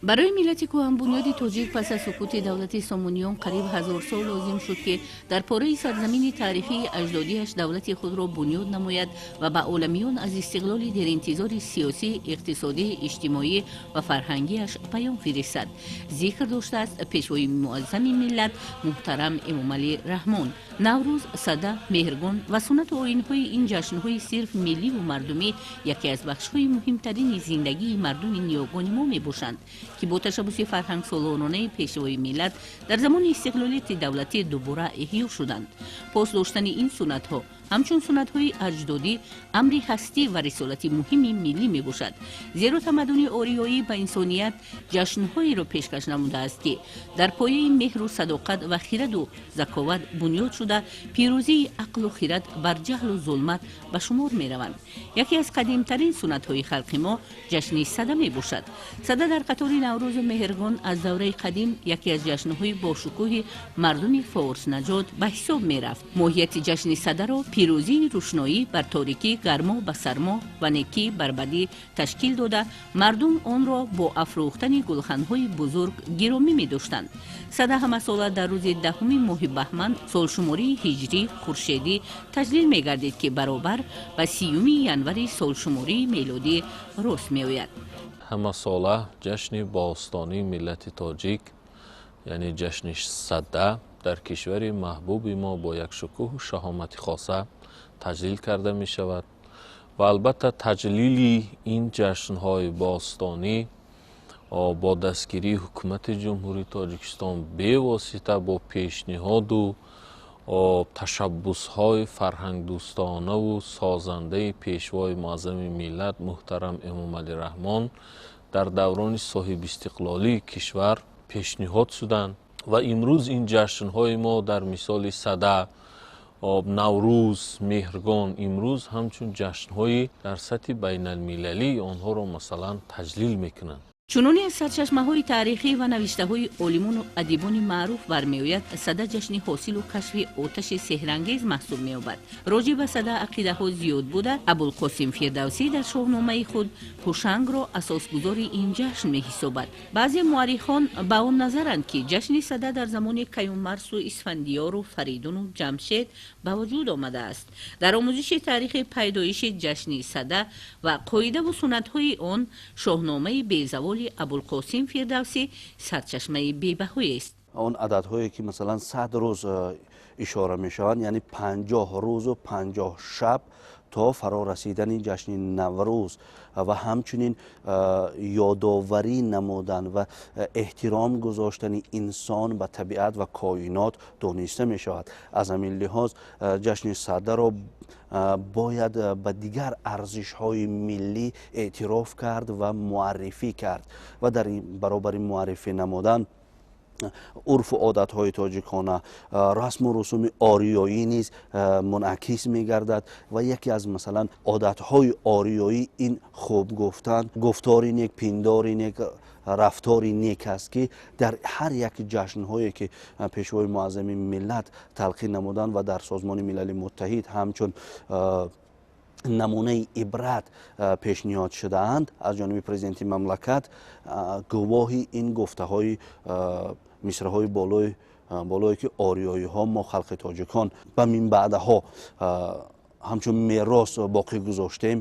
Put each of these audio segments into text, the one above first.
Барои миллати кӯҳанбунёди тоҷик пас аз суқути давлати Сомониён қариб 1000 сол лозим шуд, ки дар пораи сарзамини таърихии аҷдодиаш давлати худро бунёд намояд ва ба оламиён аз истиқлоли деринтизори сиёсӣ, иқтисодӣ, иҷтимоӣ ва фарҳангиаш паём фиристад, зикр доштааст Пешвои муаззами миллат муҳтарам Эмомалӣ Раҳмон. Наврӯз, Сада, Меҳргон ва суннату оинҳои ин ҷашнҳои сирф милливу мардумӣ яке аз бахшҳои муҳимтарини зиндагии мардуми ниёгони мо мебошанд, ки бо ташаббуси фарҳангсолоронаи Пешвои миллат дар замони истиқлолияти давлатӣ дубора эҳё шуданд. Пос доштани ин суннатҳо ҳамчун суннатҳои аҷдодӣ амри ҳастӣ ва рисолати муҳими миллӣ мебошад, зеро тамаддуни ориёӣ ба инсоният ҷашнҳоеро пешкаш намудааст, ки дар пояи меҳру садоқат ва хираду заковат бунёд шуда, пирӯзии ақлу хирад бар ҷаҳлу зулмат ба шумор мераванд. Яке аз қадимтарин суннатҳои халқи мо ҷашни Сада мебошад. Сада дар қатори Наврӯзу Меҳргон аз давраи қадим яке аз ҷашнҳои бошукӯҳи мардуми форснаҷод ба ҳисоб мерафт. Моҳияти ҷашни Садаро пирӯзии рӯшноӣ бар торикӣ, гармо ба сармо ва некӣ бар бадӣ ташкил дода, мардум онро бо афрӯхтани гулханҳои бузург гиромӣ медоштанд. Сада ҳамасола дар рӯзи 10-уми моҳи баҳман солшумории ҳиҷрӣ хуршедӣ таҷлил мегардид, ки баробар ба 30-юми январи солшумории мелодӣ рост меояд. Ҳамасола ҷашни бостонии миллати тоҷик, яъне ҷашни Сада, дар кишвари маҳбуби мо бо як шукӯҳу шаҳомати хоса таҷлил карда мешавад ва албатта таҷлили ин ҷашнҳои бостонӣ бо дастгирии Ҳукумати Ҷумҳурии Тоҷикистон, бевосита бо пешниҳоду ташаббусҳои фарҳангдӯстонаву созандаи Пешвои муаззами миллат муҳтарам Эмомалӣ Раҳмон дар даврони соҳибистиқлолии кишвар пешниҳод шуданд ва имрӯз ин ҷашнҳои мо дар мисоли Сада, Наврӯз, Меҳргон имрӯз ҳамчун ҷашнҳои дар сатҳи байналмилалӣ онҳоро масалан таҷлил мекунанд. Чуноне аз сарчашмаҳои таърихӣ ва навиштаҳои олимону адибони маъруф бармеояд, Сада ҷашни ҳосилу кашфи оташи сеҳрангез маҳсуб меёбад. Роҷеъ ба Сада ақидаҳо зиёд буда, Абулқосим Фирдавсӣ дар Шоҳномаи худ Ҳушангро асосгузори ин ҷашн меҳисобад. Баъзе муаррихон ба он назаранд, ки ҷашни Сада дар замони Каюмарсу Исфандиёру Фаридуну Ҷамшед ба вуҷуд омадааст. Дар омӯзиши таърихи пайдоиши ҷашни Сада ва қоидаву суннатҳои он Шоҳномаи безаволи Абулқосим Фирдавсӣ сарчашмаи бебаҳоест. Он ададҳое, ки масалан 100 рӯз ишора мешаванд, яъне 50 рӯзу 50 шаб то фаро расидани ҷашни Наврӯз ва ҳамчунин ёдоварӣ намудан ва эҳтиром гузоштани инсон ба табиат ва коинот дониста мешавад. Аз ҳамин лиҳоз ҷашни Садаро бояд ба дигар арзишҳои миллӣ эътироф кард ва муаррифӣ кард ва дар баробари муаррифӣ намудан урфу одатҳои тоҷикона, расму русуми ориёӣ низ мунъакис мегардад. Ва яке аз масалан одатҳои ориёӣ ин хуб гуфтан, гуфтори нек, пиндори нек, рафтори нек аст, ки дар ҳар як ҷашнҳое, ки Пешвои муаззами миллат талқин намуданд ва дар Созмони Милали Муттаҳид ҳамчун намунаи ибрат пешниҳод шудаанд аз ҷониби президенти мамлакат, гувоҳи ин гуфтаҳои мисраҳои болое, ки ориёиҳо, мо халқи тоҷикон ба минбаъдаҳо ҳамчун мерос боқӣ гузоштем,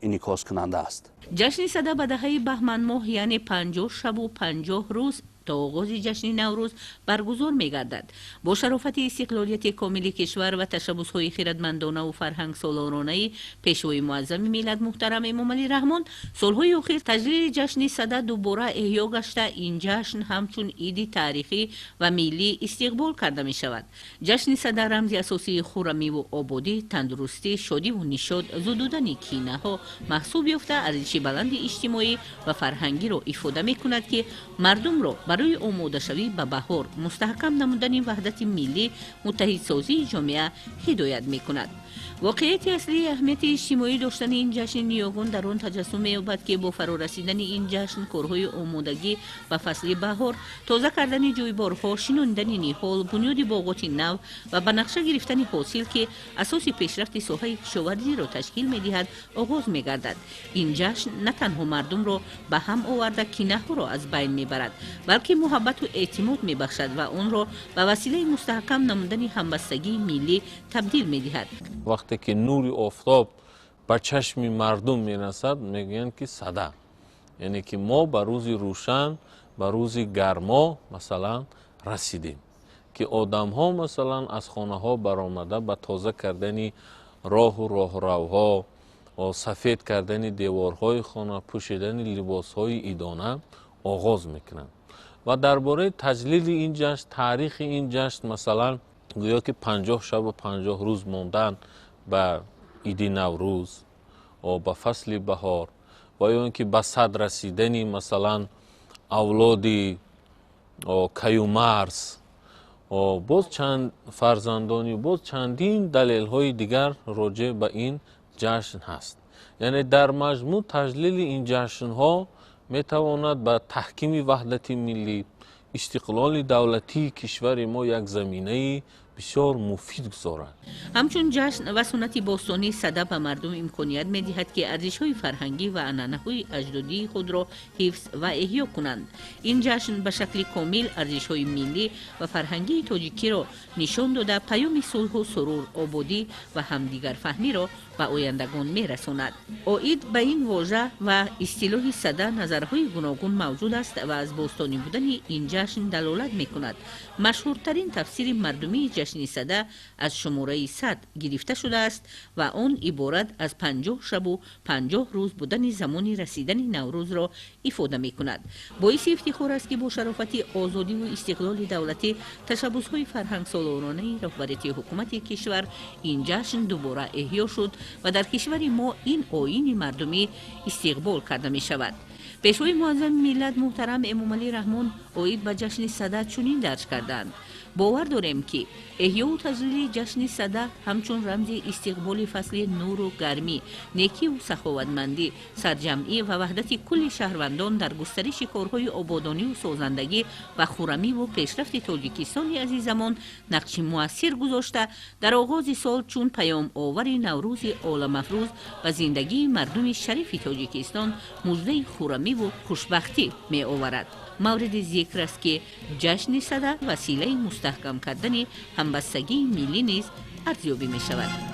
инъикоскунанда аст. Ҷашни Сада ба даҳаи баҳманмоҳ, яъне 50 шабу 50 рӯз то оғози ҷашни Наврӯз баргузор мегардад. Бо шарофати истиқлолияти комили кишвар ва ташаббусҳои хирадмандонаву фарҳангсолоронаи Пешвои муаззами миллат муҳтарам Эмомалӣ Раҳмон солҳои охир таҷлили ҷашни Сада дубора эҳё гашта, ин ҷашн ҳамчун иди таърихӣ ва миллӣ истиқбол карда мешавад. Ҷашни Сада рамзи асосии хуррамиву ободӣ, тандурустӣ, шодиву нишод, зудудани кинаҳо маҳсуб ёфта, арзиши баланди иҷтимоӣ ва фарҳангиро ифода мекунад, ки мардумро барои омодашавӣ ба баҳор, мустаҳкам намудани ваҳдати миллӣ, муттаҳидсозии ҷомеа ҳидоят мекунад. Воқеияти аслии аҳамияти иҷтимоӣ доштани ин ҷашни ниёгон дар он таҷассум меёбад, ки бо фарорасидани ин ҷашн корҳои омодагӣ ба фасли баҳор, тоза кардани ҷӯйборҳо, шинонидани ниҳол, бунёди боғоти нав ва ба нақша гирифтани ҳосил, ки асоси пешрафти соҳаи кишоварзиро ташкил медиҳад, оғоз мегардад. Ин ҷашн на танҳо мардумро ба ҳам оварда кинаҳоро аз байн мебарад, балки муҳаббату эътимод мебахшад ва онро ба василаи мустаҳкам намудани ҳамбастагии миллӣ табдил медиҳад. Вақте ки нури офтоб ба чашми мардум мерасад, мегӯянд ки сада, яъне ки мо ба рӯзи рӯшан, ба рӯзи гармо масалан расидем, ки одамҳо масалан аз хонаҳо баромада ба тоза кардани роҳу роҳравҳо, сафед кардани деворҳои хона, пӯшидани либосҳои идона оғоз мекунанд. Ва дар бораи таҷлили ин ҷашн, таърихи ин ҷашн, масалан гӯё ки 50 шабу 50 рӯз мондан ба иди Наврӯз, ба фасли баҳор, ва ё ин ки ба сад расидани масалан авлоди Каюмарс, боз чанд фарзандони, боз чандин далелҳои дигар роҷеъ ба ин ҷашн ҳаст. Яъне дар маҷмӯъ таҷлили ин ҷашнҳо метавонад ба таҳкими ваҳдати миллӣ, истиқлоли давлатии кишвари мо як заминаи бисёр муфид гузорад. Ҳамчун ҷашн ва суннати бостонӣ, сада ба мардум имконият медиҳад, ки арзишҳои фарҳангӣ ва анъанаҳои аҷдодии худро ҳифз ва эҳё кунанд. Ин ҷашн ба шакли комил арзишҳои миллӣ ва фарҳангии тоҷикиро нишон дода, паёми сулҳу сурур, ободӣ ва ҳамдигарфаҳмиро ба ояндагон мерасонад. Оид ба ин вожа ва истилоҳи сада назарҳои гуногун мавҷуд аст ва аз бостонӣ будани ин ҷашн далолат мекунад. Машҳуртарин тафсири мардумии ҷашни сада аз шумораи 100 гирифта шудааст ва он иборат аз 50 шабу 50 рӯз будани замони расидани Наврӯзро ифода мекунад. Боиси ифтихор аст, ки бо шарофати озодиву истиқлоли давлатӣ, ташаббусҳои фарҳангсолоронаи роҳбарияти ҳукумати кишвар ин ҷашн дубора эҳё шуд ва дар кишвари мо ин оини мардумӣ истиқбол карда мешавад. Пешвои муаззами миллат муҳтарам Эмомалӣ Раҳмон оид ба ҷашни сада чунин дарҷ карданд: бовар дорем, ки эҳёву таҷлили ҷашни сада ҳамчун рамзи истиқболи фасли нуру гармӣ, некиву саховатмандӣ, сарҷамъӣ ва ваҳдати кулли шаҳрвандон дар густариши корҳои ободониву созандагӣ ва хуррамиву пешрафти Тоҷикистони азизамон нақши муассир гузошта, дар оғози сол чун паёмовари Наврӯзи оламафрӯз ба зиндагии мардуми шарифи Тоҷикистон муждаи хуррамиву хушбахтӣ меоварад. Мавриди зикр аст, ки ҷашни сада василаи мустаҳкам кардани ҳамбастагии миллӣ низ арзёбӣ мешавад.